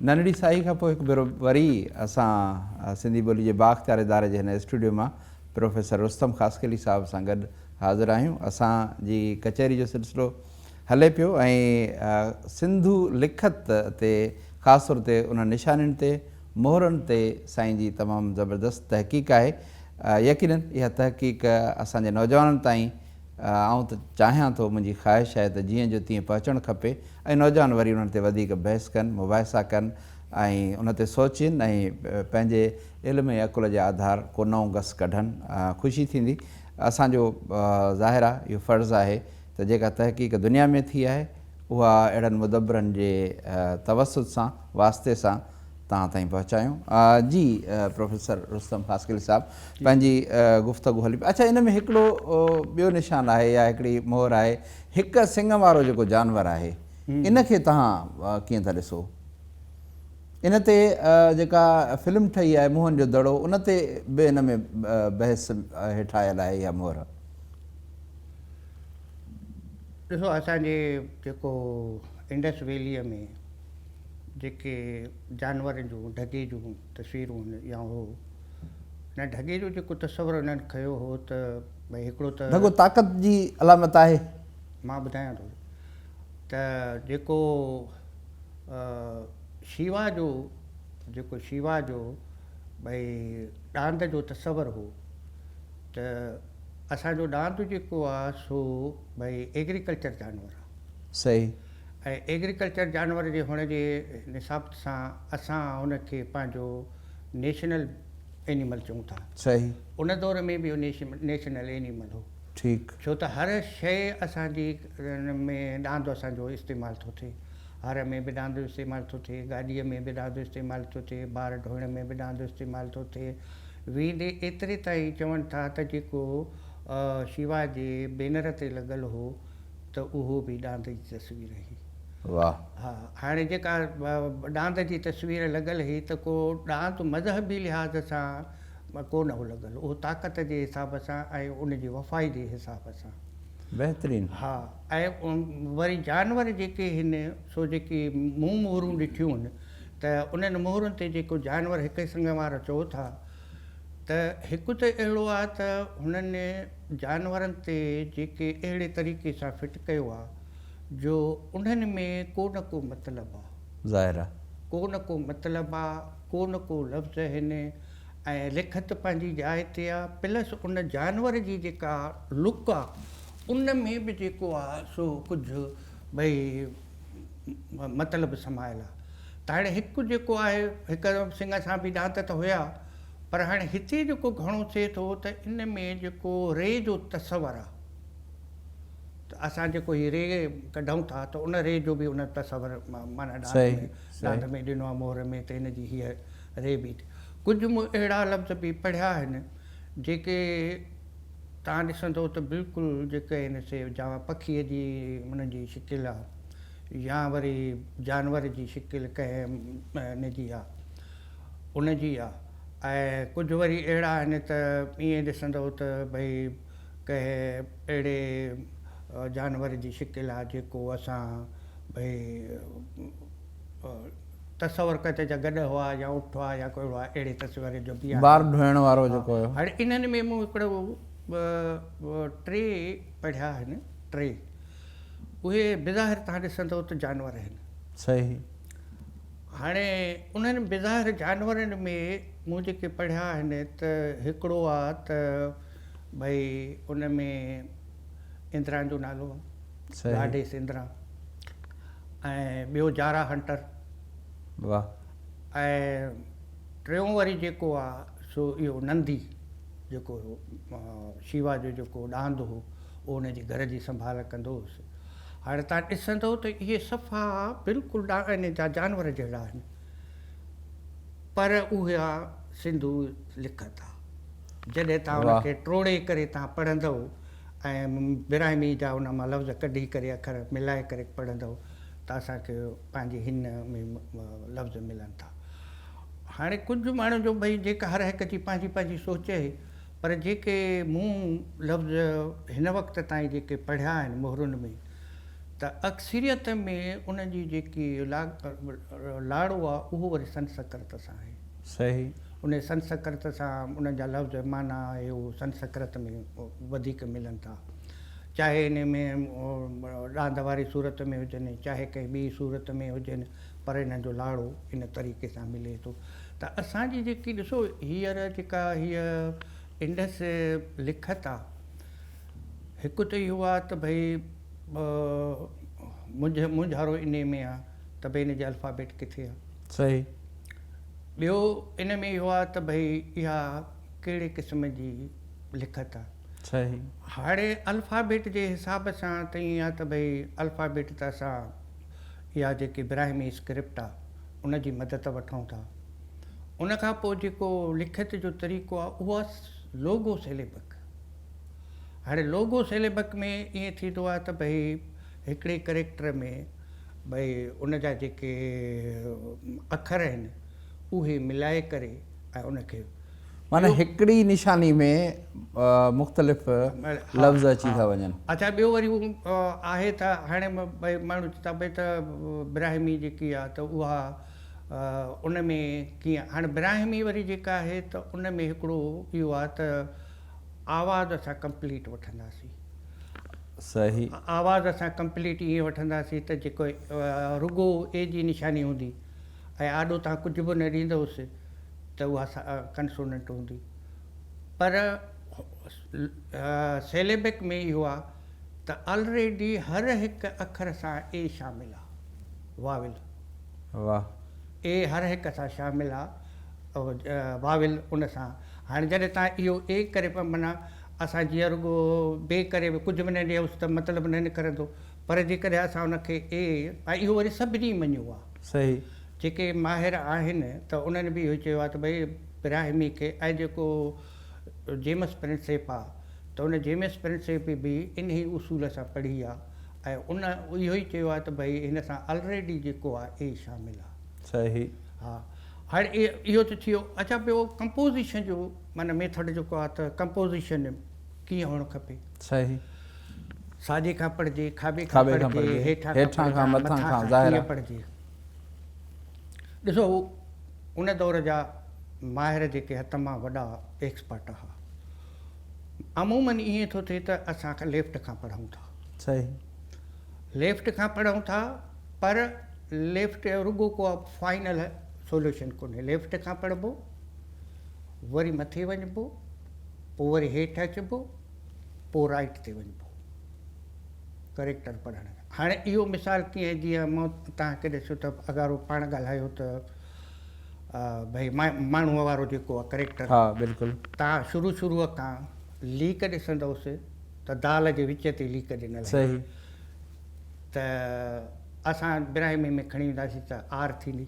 ننڍڙي ساهي کان پوء هڪ ڀيرو وري اسان سنڌي ٻولي جي بااختيار اداري جي هن اسٽوڊيو مان پروفيسر رستم خاصخيلي صاحب سان گڏ حاضر آهيون. اسان جي ڪچهري جو سلسلو هلي پيو ۽ سنڌو لکت تي خاص طور تي انهن نشانين تي، مهرن تي سائين جي تمام زبردست تحقيق آهي. يقينن اها تحقيق اسان جي نوجوانن تائين آئون ته چاهيان ٿو، منهنجي خواهش آهي ته جيئن جو تيئن پهچڻ کپي ۽ نوجوان وري انهن تي وڌيڪ بحث ڪن، مباحثا ڪن ۽ ان تي سوچين ۽ پنهنجي علم ۽ عقل جي آڌار ڪو نئون گس ڪڍن. خوشي ٿيندي. اسان جو ظاهر آهي اهو فرض آهي ته جيڪا تحقيق دنيا ۾ ٿي آهي اها اهڙن مدبرن جي توسط سان، واسطي سان توهان تائين پهچايون. جي پروفيسر رستم خاصخيلي صاحب پنهنجي گفتگو هلي پئي. اڇا ان ۾ هڪڙو ٻيو نشان آهي يا هڪڙي مهر آهي هڪ سڱ وارو جيڪو جانور آهي ان کي توهان ڪيئن ٿا ڏسو؟ ان تي جيڪا فلم ٺهي آهي موهن جو دڙو ان تي به ان ۾ بحث هيٺ آيل آهي اها مهر. ڏسو اسان جي جيڪو انڊس ويليء ۾ جيڪي جانورن جون ڍڳي جون تصويرون هن يا هو نه ڍڳي جو جيڪو تصور انهن کنيو هو ته ڀئي هڪڙو ته. ڍڳو طاقت جي علامت آهي. مان ٻڌايان ٿو ته جيڪو شيوا جو جيڪو شيوا جو ڀئي ڏاند جو تصور هو ته اسان جو ڏاند جيڪو آ سو ڀئي ايگريڪلچر جانور آ. صحيح. ۽ ايگريڪلچر جانور جي هئڻ جي نسبت سان اسان ان کي پنهنجو نيشنل اينيمل چئون ٿا. صحيح. ان دور ۾ به اهو نيشنل اينيمل هو. ٺيڪ. ڇو ته هر شيء اسان جي ۾ ڏاند اسان جو استعمال ٿو ٿئي. هر ۾ به ڏاند استعمال ٿو ٿئي، گاڏيء ۾ به ڏاند استعمال ٿو ٿئي، بار ڍوئڻ ۾ به ڏاند استعمال ٿو ٿئي. ويندي ايتري تائين چون ٿا ته جيڪو شيوا جي بينر تي لڳل هو ته اهو به ڏاند جي تصوير هئي. واهه. ها هاڻي جيڪا ڏاند جي تصوير لڳل هئي ته ڪو ڏاند مذهبي لحاظ سان ڪو نه هو لڳل، اهو طاقت جي حساب سان ۽ ان جي وفائي جي حساب سان. بهترين. ها ۽ وري جانور جيڪي هن سو جيڪي مون مهرون ڏٺيون هن ته انهن مهرن تي جيڪو جانور هڪ سڱ وارا چئو ٿا ته هڪ ته اهڙو آهي ته هنن جانورن تي جيڪي اهڙي طريقي سان فٽ ڪيو آ جو انهن ۾ ڪو نه ڪو مطلب آ. ظاهر آ. ڪو نه ڪو مطلب آ، ڪو نه ڪو لفظ هن ۽ لکت پنهنجي جاء تي آ پلس ان جانور جي جيڪا لڪ آ ان ۾ به جيڪو آ سو ڪجهه ڀئي مطلب سمايل آ ته هاڻي هڪ جيڪو آهي هڪ سنگهه سان به ڏانت ته هيا پر هاڻي هتي جيڪو گهڻو ٿئي ٿو ته ان ۾ جيڪو ري جو تصور آ ته اسان جيڪو هي ري ڪڍون ٿا ته ان ري جو به ان تصور معنيٰ ڏاند ۾ ڏاند ۾ ڏنو آ مهر ۾ ته هن جي هيء ري به ڪجهه مون اهڙا لفظ به پڙهيا آهن جيڪي توهان ڏسندو ته بلڪل جيڪي آهن سي جا پکيء جي انهن جي شڪل آ يا وري جانور جي شڪل ڪنهن ان جي آ ان جي آ ۽ ڪجهه وري اهڙا آهن ته ائين ڏسندؤ ته ڀئي ڪنهن اهڙي جانور جي شڪل آ جيڪو اسان ڀئي تصور ڪري ته جا گڏهه هئا يا اٺ هئا يا ڪو اهڙو آ اهڙي تصور جو به آهي. بار ڍوئڻ وارو جيڪو هيو. هاڻي انهن ۾ مون هڪڙو ٻه ٽي پڙهيا آهن ٽي اهي بظاهر توهان ڏسندؤ ته جانور آهن. صحيح. هاڻي انهن بظاهر جانورن ۾ مون جيڪي پڙهيا آهن ته هڪڙو آ ته ڀئي ان ۾ اندران جو نالو آ، گاڊيس اندران، ۽ ٻيو جارا هنٽر. واهه. ۽ ٽيون وري جيڪو آ سو اهو نندي جيڪو شيوا جو جيڪو ڏاند هو اهو ان جي گهر جي سنڀال ڪندو هوس. هاڻي توهان ڏسندؤ ته اهي صفا بلڪل ان جا جانور جهڙا آهن پر اها سنڌو لکت آ. جڏهن توهان ان کي ٽوڙي ڪري توهان پڙهندؤ ۽ براهمي جا ان مان لفظ ڪڍي ڪري اکر ملائي ڪري پڙهندؤ ته اسان کي پنهنجي هن ۾ لفظ ملن ٿا. هاڻي ڪجهه ماڻهن جو ڀئي جيڪا هر هڪ جي پنهنجي پنهنجي سوچ اهي پر جيڪي مون لفظ هن وقت تائين جيڪي پڙهيا آهن مهرن ۾ ته اڪثريت ۾ انهن جي جيڪي لاڙو آ اهو وري سنسڪرت سان آهي. صحيح. انهي سنسڪرت سان انهن جا لفظ معنيٰ آهي اهو سنسڪرت ۾ وڌيڪ ملن ٿا. چاهي انهي ۾ ڏاند واري صورت ۾ هجن چاهي ڪنهن ٻي صورت ۾ هجن پر انهن جو لاڙو ان طريقي سان ملي ٿو ته اسان جي جيڪي ڏسو هينئر جيڪا هيء انڊس لکت آ هڪ ته اهو آ ته ڀئي منجهه مونجهارو انهي ۾ آ ته ڀئي ان جي الفابيٽ ڪٿي آ. صحيح. ٻيو ان ۾ اهو آ ته ڀئي اها ڪهڙي قسم جي لکت آ. صحيح. هاڻي الفابيٽ جي حساب سان ته ائين آ ته ڀئي الفابيٽ ته اسان اها جيڪي براهمي اسڪرپٽ آ ان جي مدد وٺون ٿا. ان کان پوء جيڪو لکت جو طريقو آ اهو آ لوگو سيليبڪ. هاڻي لوگو سيليبڪ ۾ ائين ٿيندو آهي ته ڀئي هڪڙي ڪريڪٽر ۾ ڀئي ان جا جيڪي اکر آهن اهي ملائي ڪري ۽ ان کي معنيٰ هڪڙي نشاني ۾ مختلف لفظ اچي ٿا وڃن. اڇا ٻيو وري آهي ته هاڻي ڀئي ماڻهو چون ٿا ڀئي ته براهمي جيڪي آهي ته اها ان ۾ ڪيئن هاڻي براهمي وري جيڪا آهي ته ان ۾ هڪڙو اهو آهي ته آواز اسان ڪمپليٽ وٺنداسين. صحيح. آواز اسان ڪمپليٽ ائين وٺنداسين ته جيڪو رڳو اي جي نشاني هوندي ۽ آڏو تان ڪجهه به نه ڏيندوس ته اها ڪنسوننٽ هوندي پر سيليبڪ ۾ اهو آ ته آلريڊي هر هڪ اکر سان اي شامل آ واول. واه. اي هر هڪ سان شامل آ واول ان سان هاڻي جڏهن توهان اهو اي ڪري معنيٰ اسان جيئن رڳو بي ڪري به ڪجهه به نه ڏيئوس ته مطلب نه نڪرندو پر جيڪڏهن اسان ان کي اي ۽ اهو وري سڀني مڃيو آهي. صحيح. جيڪي ماهر آهن ته انهن به اهو چيو آهي ته ڀئي براهمي کي ۽ جيڪو جيمس پرنسيپ آهي ته ان جيمس پرنسيپ به انهي اصول سان پڙهي آهي ۽ ان اهو ئي چيو آهي ته ڀئي هن سان آلريڊي جيڪو آهي اي شامل آهي. صحيح. ها هاڻي اهو ته ٿي ويو. اڇا ٻيو ڪمپوزيشن جو معنيٰ ميٿڊ جيڪو آهي ته ڪمپوزيشن ڪيئن هئڻ کپي. صحيح. ساڄي کان پڙهجي، کاٻي کان پڙهجي، هيٺان کان پڙهجي، مٿان کان ڪيئن پڙهجي. ڏسو ان دور جا ماهر جيڪي هٿ مان وڏا ايڪسپرٽ ها. عموماً ائين ٿو ٿئي ته اسان ليفٽ کان پڙهون ٿا. صحيح. ليفٽ کان پڙهون ٿا پر ليفٽ رڳو ڪو فائنل سوليوشن ڪونهي ليفٽ کان پڙهبو وري مٿي وڃبو پوء وري هيٺ اچبو پوء رائٽ تي وڃبو ڪريڪٽر پڙهڻ هاڻي اهو مثال ڪيئن جيئن مون توهان کي ڏسو ته اگارو پاڻ ڳالهايو ته ڀئي ماڻهوء وارو جيڪو آهي ڪريڪٽر ها بلڪل توهان شروع شروع کان ليڪ ڏسندوس ته دال جي وچ تي ليڪ ڏنل آهي صحيح ته اسان براهمي ۾ کڻي وينداسين ته آر ٿيندي.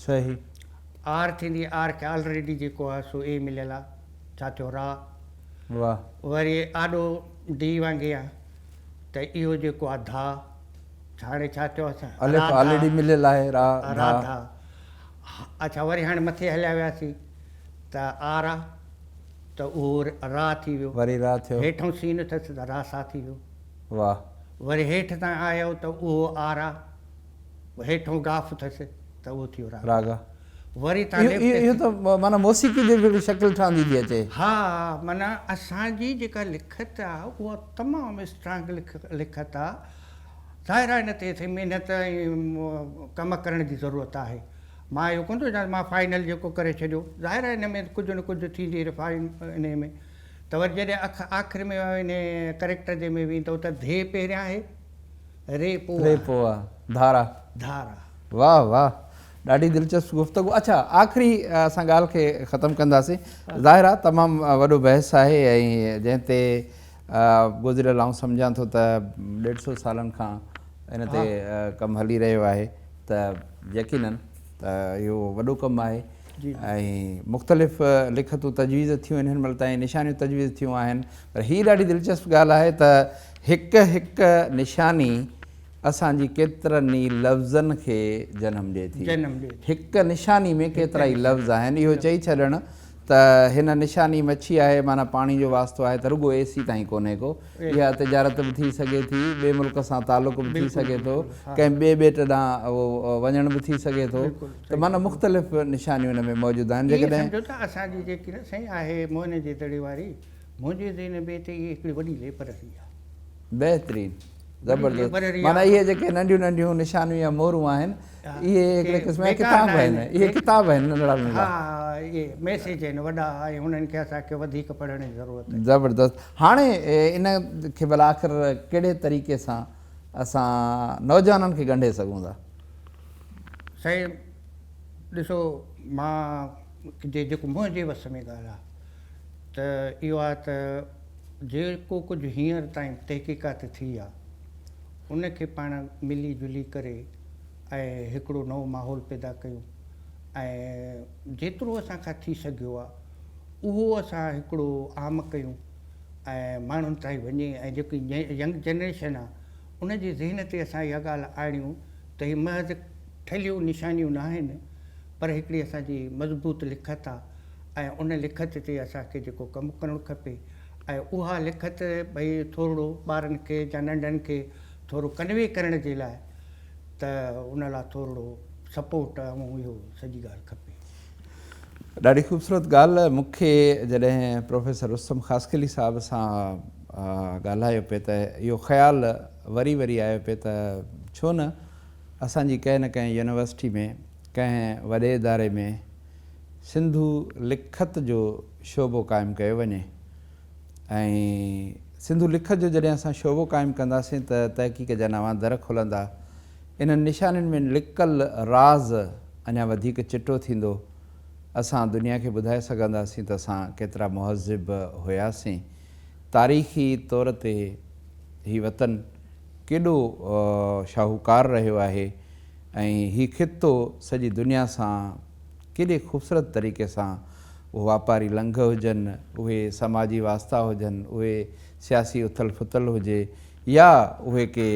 صحيح. آر ٿيندي آر کي آلريڊي جيڪو آهي سو اي مليل آهي ڇا ٿيو را. واه. وري آڏو ڊي وانگي آهي ته اهو جيڪو آهي ڌا هاڻي ڇا ٿيو اسان الف آلريڊي مليل آهي را ڌا. را ڌا اڇا وري هاڻي مٿي هليا وياسين ته آر آ ته اهو را ٿي ويو. وري را ٿيو. هيٺئون سين اٿس ته را سا ٿي ويو. واه. وري هيٺ تان آيو ته اهو آر آ، هيٺون گاف اٿس ته اهو ٿيو راڳ. راڳ. وري تان ليفٽ اهو ته معنيٰ موسيقي جي به شڪل ٺهندي ٿي اچي. ها معنيٰ اسان جي جيڪا لکت آ اها تمام اسٽرانگ لکت آ. ظاهر آ ان تي محنت ۽ ڪم ڪرڻ جي ضرورت آهي. مان اهو ڪونه ٿو چوان ته مان فائنل جيڪو ڪري ڇڏيو. ظاهر آ ان ۾ ڪجهه نه ڪجهه ٿيندي ريفائن انهي ۾. ته وري جڏهن اک آخر ۾ انهي ڪريڪٽر جي ۾ ويندو ته ڌي پهريان آهي، ري پوء ري پوء آ، ڌارا. ڌارا. واه واه ڏاڍي دلچسپ گفتگو اڇا آخري اسان ڳالهه کي ختم ڪنداسين ظاهر آ تمام وڏو بحث آهي ۽ جنهن تي گذريل آئون سمجهان ٿو ته ڏيڍ سو سالن کان ان تي ڪم هلي رهيو آهي ته يقينن ته اهو وڏو ڪم آهي ۽ مختلف لکتون تجويز ٿيون آهن هن مهل تائين نشانيون تجويز ٿيون آهن پر هي ڏاڍي دلچسپ ڳالهه آهي ته هڪ هڪ نشاني اسان جي ڪيترن ئي لفظن کي جنم ڏئي ٿي. هڪ نشاني ۾ ڪيترائي لفظ آهن اهو چئي ڇڏڻ ته هن نشاني مڇي آهي معنيٰ پاڻي جو واسطو آهي ته رڳو اي سي تائين ڪونهي ڪو اها تجارت به ٿي سگهي ٿي ٻئي ملڪ سان تعلق به ٿي سگهي ٿو ڪنهن ٻئي ٻيٽ ڏانهن اهو وڃڻ به ٿي سگهي ٿو ته معنيٰ مختلف نشانيون ان ۾ موجود آهن جيڪڏهن سمجهو ته اسان جي جيڪي نه سائين آهي موهن جي دڙي واري منهنجي ذهن ۾ ته اهي هڪڙي وڏي لئبرري آهي. بهترين زبردست معنيٰ اهي جيڪي ننڍيون ننڍيون نشانيون يا مهرون آهن اهي هڪڙي قسم جا ڪتاب آهن اهي ڪتاب آهن ننڍڙا ننڍڙا. ها ها اهي ميسيج آهن وڏا ۽ انهن کي اسان کي وڌيڪ پڙهڻ جي ضرورت آهي. زبردست هاڻي ان کي ڀلا آخر ڪهڙي طريقي سان اسان نوجوانن کي ڳنڍي سگهون ٿا؟ سائين ڏسو مان جي جيڪو منهنجي وس ۾ ڳالهه آهي ته اهو آهي ته جيڪو ڪجهه هينئر تائين تحقيقات ٿي آ، ان کي پاڻ ملي جلي ڪري ۽ هڪڙو نئون ماحول پيدا ڪيون ۽ جيترو اسان کان ٿي سگهيو آ، اهو اسان هڪڙو عام ڪيون ۽ ماڻهن تائين وڃي ۽ جيڪي ينگ جنريشن آ، ان جي ذهن تي اسان اها ڳالهه آڻيون ته هي محض ٺلهيون نشانيون ناهن، پر هڪڙي اسان جي مضبوط لکت آ ۽ ان لکت تي اسان کي جيڪو ڪم ڪرڻ کپي ۽ اها لکت ڀئي ٿورڙو ٻارن کي يا ننڍن کي ٿورو ڪنوي ڪرڻ جي لاء ته ان لاء ٿورڙو سپورٽ ۽ اهو سڄي ڳالهه کپي. ڏاڍي خوبصورت ڳالهه مون کي جڏهن پروفيسر رستم خاصخيلي صاحب سان ڳالهايو پئي ته اهو خيال وري وري آيو پئي ته ڇو نه اسان جي ڪنهن نه ڪنهن يونيورسٽي ۾ ڪنهن وڏي اداري ۾ سنڌو لکت جو شعبو قائم ڪيو وڃي ۽ سنڌو لکت جو جڏهن اسان شعبو قائم ڪنداسين ته تحقيق جا نوان در کلندا، انهن نشانين ۾ لڪل راز اڃا وڌيڪ چٽو ٿيندو، اسان دنيا کي ٻڌائي سگهنداسين ته اسان ڪيترا مهذب هياسين، تاريخي طور تي هي وطن ڪيڏو شاهوڪار رهيو آهي ۽ هي خطو سڄي دنيا سان ڪيڏي خوبصورت طريقي سان اهو واپاري لنگهه هجن، اهي سماجي واسطا هجن، اهي سياسي اٿل ڦٿل هجي يا اهي ڪي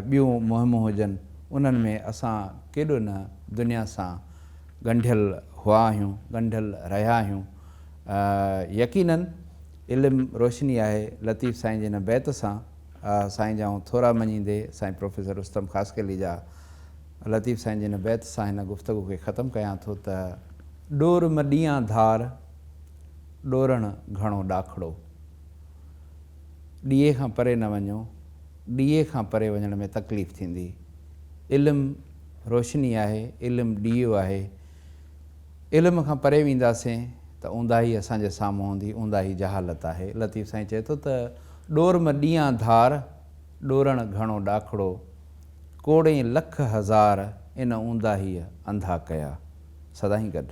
ٻيون مهمون هجن، انهن ۾ اسان ڪيڏو نه دنيا سان ڳنڍيل هئا آهيون، ڳنڍيل رهيا آهيون. يقينن علم روشني آهي، لطيف سائين جي هن بيت سان سائين جا آئون ٿورا مڃيندي سائين پروفيسر رستم خاصخيلي جا لطيف سائين جي هن بيت سان هن گفتگو کي ختم ڪيان ٿو ته. ڏور م ڏيان ڌار، ڏورڻ گهڻو ڏاکڙو. ڏيئي کان پري نه وڃو، ڏيئي کان پري وڃڻ ۾ تڪليف ٿيندي. علم روشني آهي، علم ڏيئو آهي. علم کان پري وينداسين ته اونداهي اسان جي سامهون هوندي، اونداهي جهالت آهي. لطيف سائين چئي ٿو ته، ڏور م ڏيان ڌار، ڏورڻ گهڻو ڏاکڙو، ڪوڙين لک هزار، ان اونداهيء انڌا ڪيا. سدائين گڏ.